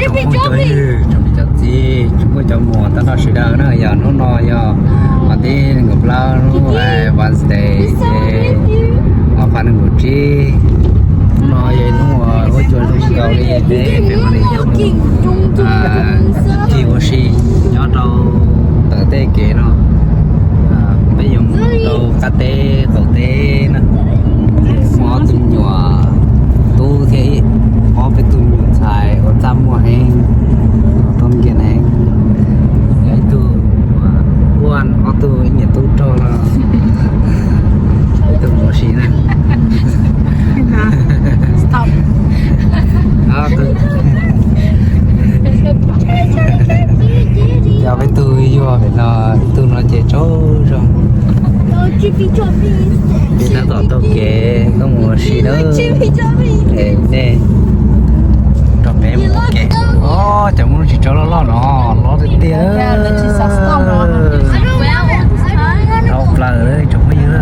Tsoom phooj ywg, tsoom niam tsoom txiv, tsoom muam tub nrog sawv daws na, yog hnub no yog vas thib nees nkaum plaub, hnub Wednesday, ces ob phav nees nkaum tsib. Hnub no yog hnub uas huab cua zoo nkaus li peb family cig ua si nyob rau ntawm tej kev no. Peb yuav mus rau qab teb qaum teb na. Muaj ob tug me nyuam tub thiab ib, ob peb tug me nyuam ntxhais uas txaj muag heev, tau nkias heev. Yog ib tug me nyuam, ob tug ib niam tub rog los ib tug mus ua si na. Yog peb tug yuag pem no, ib tug no ces tsaug zog. Peb tab tom taug kev tuaj mus ua si na. Es nej nrog peb mus ua ke. Os, cov muaj lub tsis tsaub loj loj no, loj tiag tiag. Dhau plaws tsoom phooj ywg.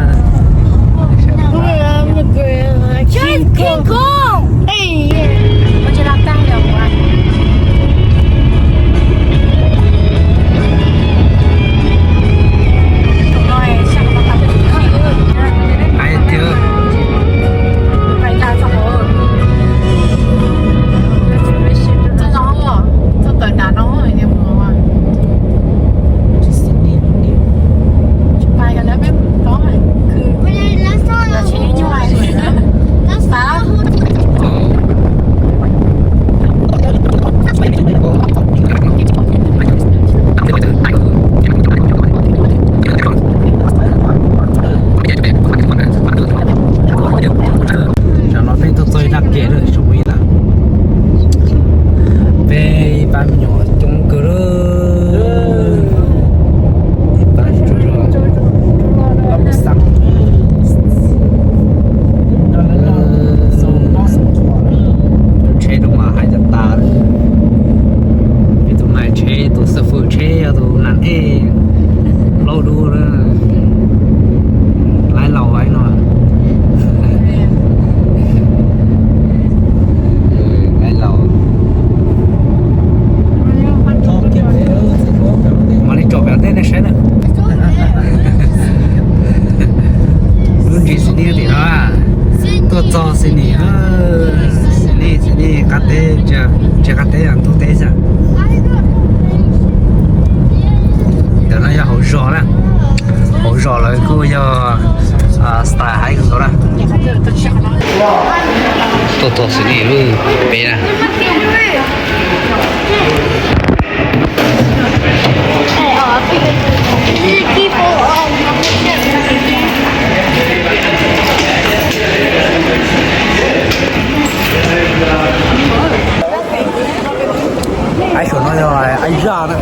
Tam no peb tuaj txog ib nrab kev lawm tsoom phooj ywg na. Peb ib pab me nyuam coob kawg lawm. Ib pab tsuas yog tsheb rau mas hais tas tas lawm. Peb tus nais tsheb, tus xab fwm tsheb yog tus nas ej plaub dub na. Laib laus no. Laib laus. Mam li tsom pem teb nej saib na. Lub ntsis xis nij tim no, tuaj txog xis nij, xis nij, xis nij qab teb, tsis qab teb, ntug teb xwb. Ntawm no yog hauv zos na, hauv zos lawv kuj yog style haib kawg nkaus na. Tuaj txog xis nij lub peb na. Aib suav no yog aib zaj na.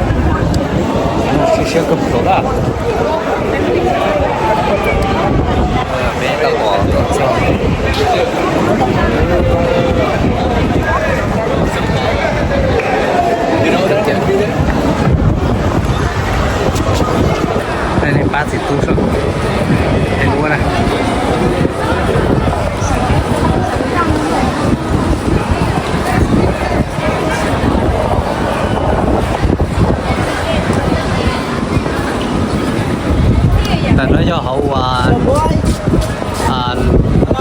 Siab siab kawg nkaus na. Peb tau pom txog. Nej pab txiv tub saib, ua na. Ntawm no yog hauv uas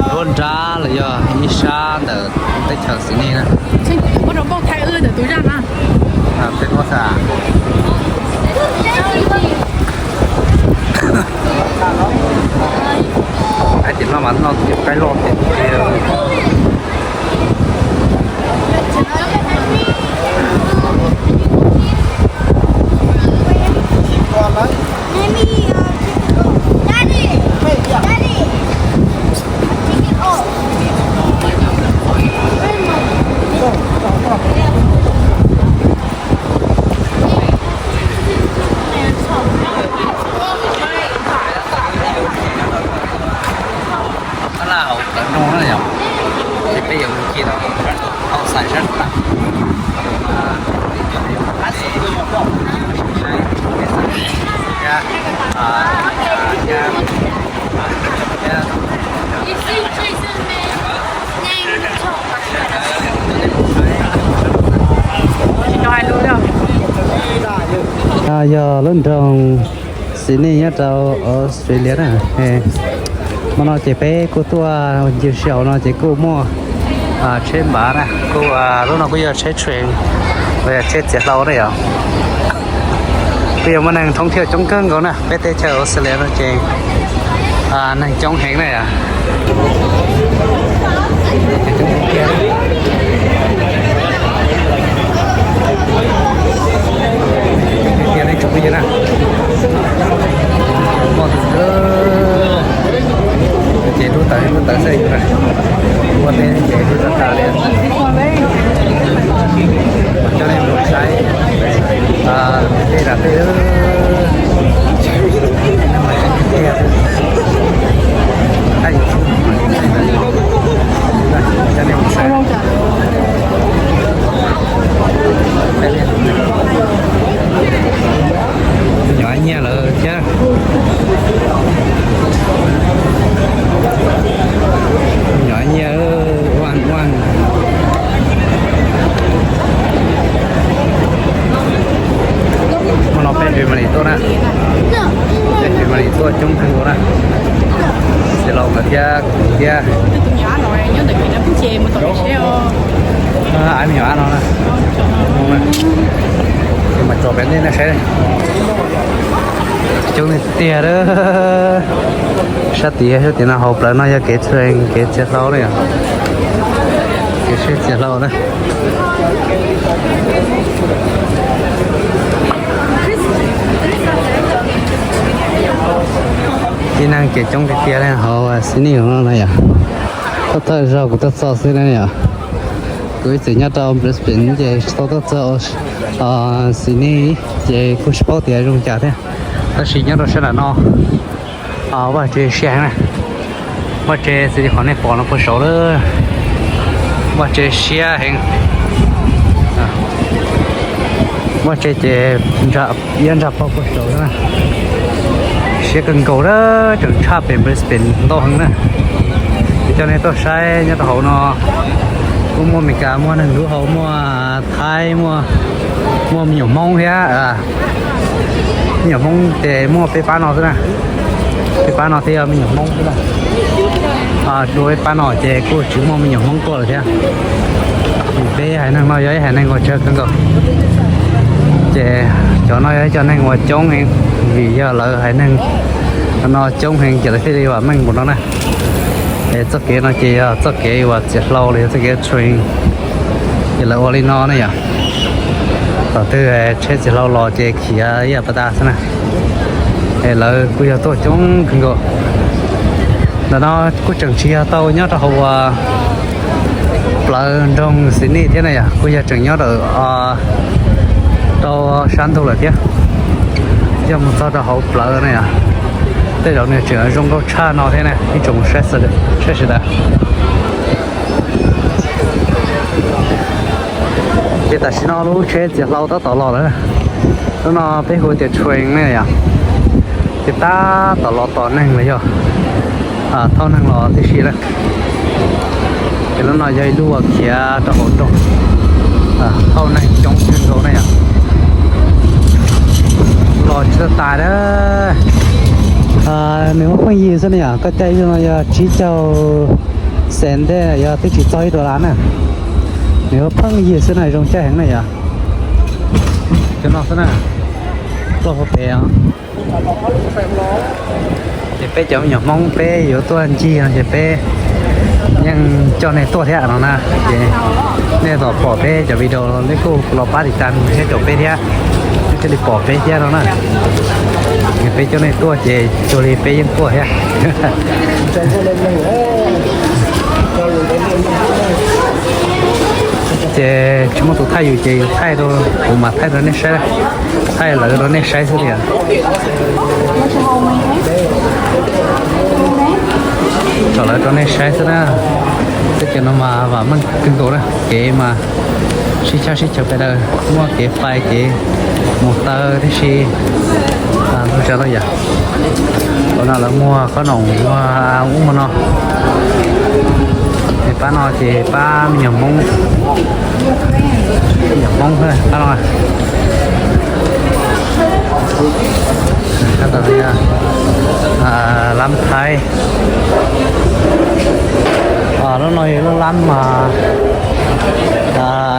nruab nrab los yog ib sab ntawm teb chaws xis nij na. Peb muab xa. Aib tim no mas noj tim qaib loj tiag tiag. Tab laj hauv plawv nroog na yom, ces peb yuav mus ci tau hauv xais sab nram. Yog lub nroog Sydney nyob rau Australia na. Hmo no ces peb kuj tuaj ncig sij hawm no ces kuj muaj tsheb npav na, kuj lub no kuj yog tsheb train los yog tsheb txiav hlau na yom. Kuj yog muaj neeg thoob thiaj coob kawg nkaus na, peb teb chaws Australia no ces neeg coob heev na yom. Ces lub tawv lub tawv xwb, ua teb ces lub tawv tas li. Coj nej mus saib tej dam tej. Nyuam nyiaj lawm thiab. Nyuam nyiaj, ua ua. Hmo no peb family tuaj na, peb family tuaj coob kawg nkaus na. Txiv laus nkawd thiab kuv thiab. Av me nyuam av no na, ces mas tso peb nej saib. Coob tiag tiag. Sab tid, sab tid no hauv plawv no yog kev train, kev txiav hlau na yom. Kev seb txiav hlau na. Tib neeg ces coob tiag tiag li hauv Sydney no na yom. Thawj thawj zaug kuv tuaj txog xwb na yom. Kuv ib txwm nyob rau Brisbane ces tsis tau tuaj txog Sydney ces kuj tsis paub tias zoo cas thiab. Tab sis nyob rau sab nram no vaj tse siab heev na. Vaj tse xws li qhov nej pom no puag saud lawm. Vaj tse siab heev. Vaj tse ces iab ntsag pag puag saud na. Siab kawg nkaus na, tseem tshaj pem Brisbane ntau heev na. Ces coj nej tuaj saib nyob rau hauv no kuj muaj Meskas, muaj neeg dub hau, muaj Thaib, muaj, muaj me nyuam Hmoob thiab. Me nyuam Hmoob ces muaj peb pab no xwb na. Peb pab no thiaj yog me nyuam Hmoob xwb na. Dua peb pab no ces kuj tsis muaj me nyuam Hmoob tuaj lawm thiab. Peb haiv neeg no yog ib haiv neeg uas tsawg kawg nkaus. Ces cov no yog ib co neeg uas coob heev, vim yog lawv haiv neeg no coob heev ces lawv thiaj li vam meej npaum no na. Es txoj kev no ces yog txoj kev uas txiav hlau los yog txoj kev train, ces lawv ua li no ne yom. Thaum twg tsheb txiav hlau los ces khiav ib yam pas tas xwb na. Es lawv kuj yog tuaj coob kawg nkaus. Ntawm no kuj tseem tsis yog tau nyob rau hauv plawv nroog Sydney thiab na yom, kuj yog tseem nyob rau sab ntug lawm thiab. Yog mus txog rau hauv plawv na yom, tej zaum nws tseem zoo nkauj tshaj no thiab na, ib tsoom saib sawv daws. Ces tam sim no lub tsheb txiav hlau tab tom los lawm. Lub no peb hu tias train ne yom, ces tab tom los tos neeg los yog thauj neeg los tib si lawm. Ces lub no yog ib lub uas khiav rau hauv nroog, thauj neeg coob kawg nkaus ne yom. Los tsis tas tas na. Nws muaj pheej yig xwb ne yom, koj caij ib zaug no yog tsib caug cent ntej, yog twb tsis txog ib dollar na. Nws muaj pheej yig xwb na, zoo caij heev na yom. Cov no xwb na, tuaj hauv pem os. Ces peb cov me nyuam Hmoob peb yuav tuaj ncig no ces peb yeej coj nej tuaj thiab no na. Ces nej tos pom peb cov video nej kuj los pab tiv tas thiab caum peb thiab, nej thiaj li pom peb thiab no na. Peb coj nej tuaj ces cuag li peb yeej tuaj thiab. Ces tsis muaj tus thaij yus ces yus thaij rau, kuv mam thaij rau nej saib, thaij lawv rau nej saib xwb tias. Tso lawv rau nej saib xwb na. Tej kev no mas vam meej kawg nkaus na, kev mas sib tshaj sib chaws pes daws, muaj kev fais kev mus taw tib si. Lub tsa loj yam, ua no lawv muag qhob noom muag ub muag no. Pab no ces pab me nyuam Hmoob, me nyuam Hmoob pab no. Lab Thaib. Lub no yog lub lab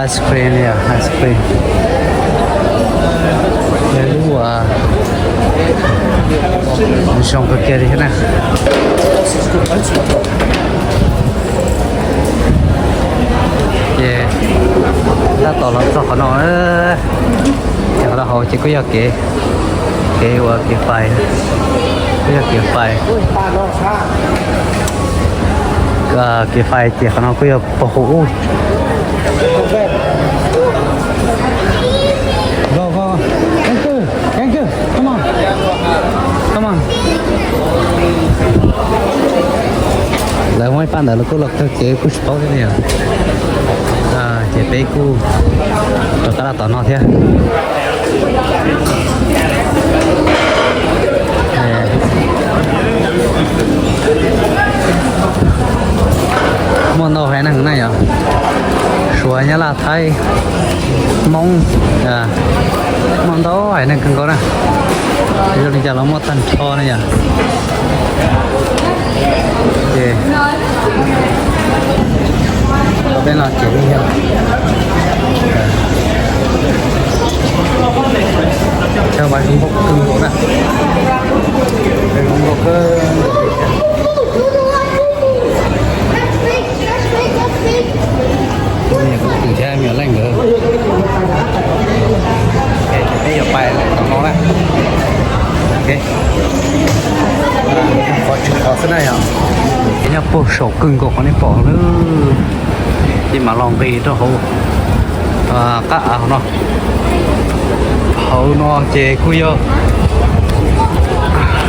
ice cream, ice cream. Yog lub zoo kawg kiag li thiab na. Ces tab tom los txog qhov no, ces qhov no hauv ces kuj yog kev, kev ua kev fais, kuj yog kev fais, kev fais ces qhov no kuj yog puag hauv ub. Lawv muaj ib pab ntawd los kuj los kawg kev kuj tsis paub thiab ne yom. Ces peb kuj rov qab los tom no thiab. Muaj ntau haiv neeg na yom, Suav, Nyab Laj, Thaib, Hmoob, muaj ntau haiv neeg kawg nkaus na. Zoo li cas los muaj tag nrho na yom. Ces peb los ces li yog chaw mas zoo nkauj kawg nkaus na. Zoo nkauj kawg nkaus li thiab. Kwv thiab me nyuam leej nkawd. Peb yuav pais tom no na. Qhov tsis qhov xwb na yom. Ces nyob puag saum kawg nkaus qhov nej pom na. Ces mam los nqis rau hauv qab av hauv no. Hauv no ces kuj yog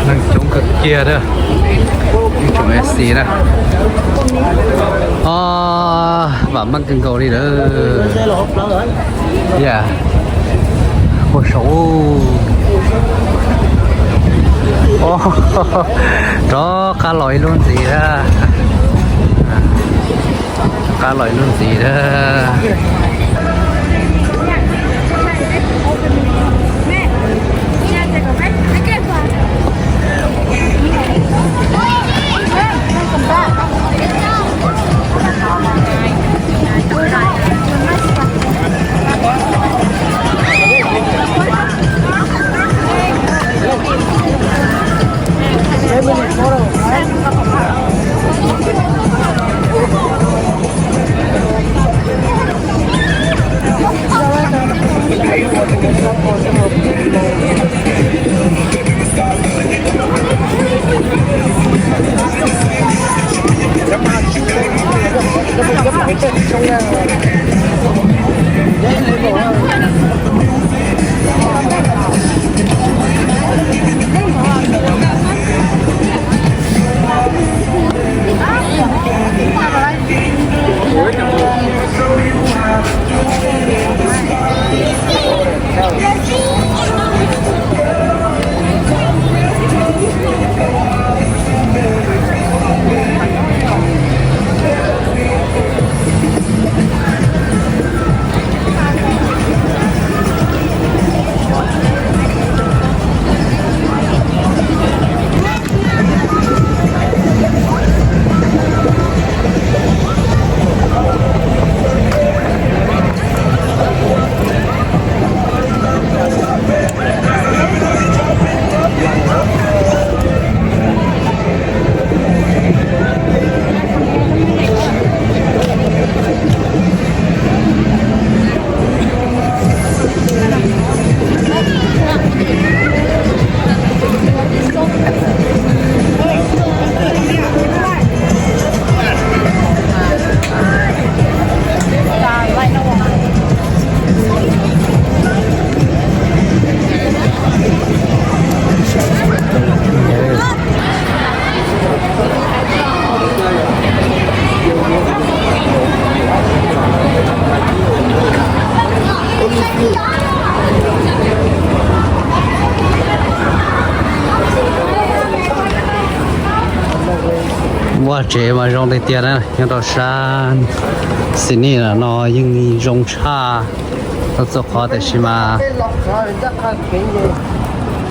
neeg coob kawg kiag na. Neeg coob ib si na. Vam meej kawg nkaus li lawm. Yam, puag saum. Rov qab los ib lub ntxiv na. Rov qab los ib lub ntxiv na. Vaj tsev mas zoo tiag tiag na, nyob rau sab Sydney no yeej zoo tshaj txhua qhov tiam sis mas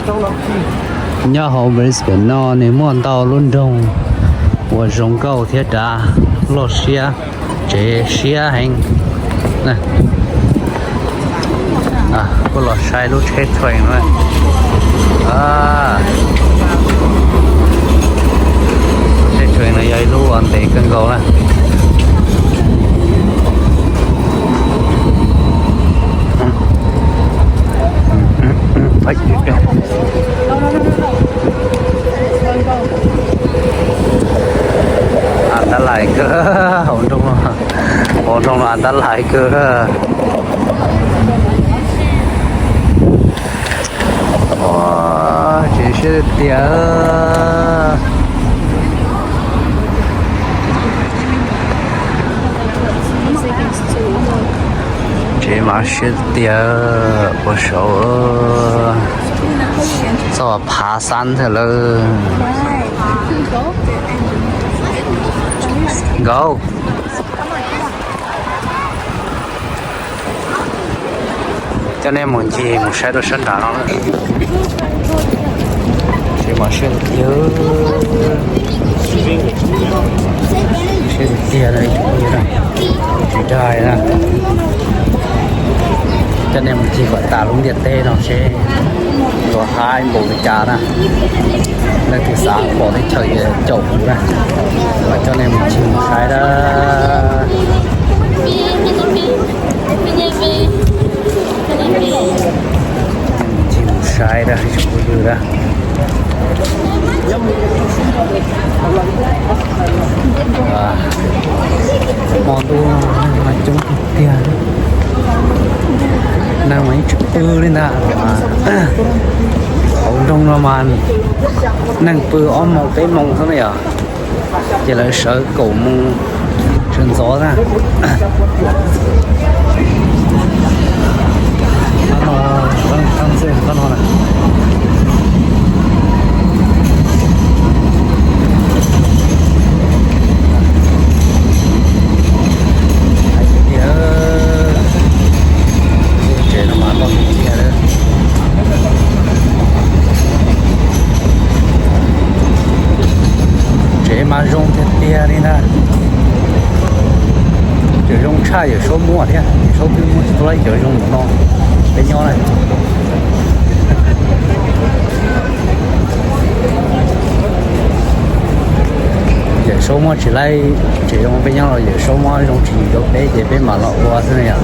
Nyob hauv Brisbane no nws muaj ntau lub nroog uas zoo nkauj thiab dav, loj siab, tsev siab heev. Kuj los saib lub tsheb train no. Tsheb train no yog ib lub uas ntev kawg nkaus na. Antalais kawg, hauv nroog, hauv nroog no antalais kawg. Tsev siab tiag. Tsev mas siab tiag, ua saud txoj phav xab thiab lawm. Nkaus. Coj nej mus ncig mus saib rau sab nrad no. Tsev mas siab tiag, siab tiag, tsis dag na. Coj nej mus ncig kom tas lub ntiaj teb no seb luag haib npaum li cas na. Leej twg xav pom teb chaws caum kuv na, los coj nej mus ncig mus saib na. Ncig mus saib na, tsis pub ywg na. Hmo ntuj no neeg mas coob tiag tiag, neeg mas yeej tsis pw li ntag. Hauv nroog no mas neeg pw ob moos peb moos xwb na yom, ces lawv sawv kaum moos sawv ntxov na. Tsev no mas loj tiag tiag. Tsev mas zoo tiag tiag li ntag. Tseem zoo tshaj Yawm Saub muaj thiab, Yawm Saub twb muaj tsis tau lawv cov zoo no peb nyob na. Yawm Saub muab tsis laib tsev zoo peb nyob los Yawm Saub muab zoo tsis rau peb ces peb mam los ua xwb na yom.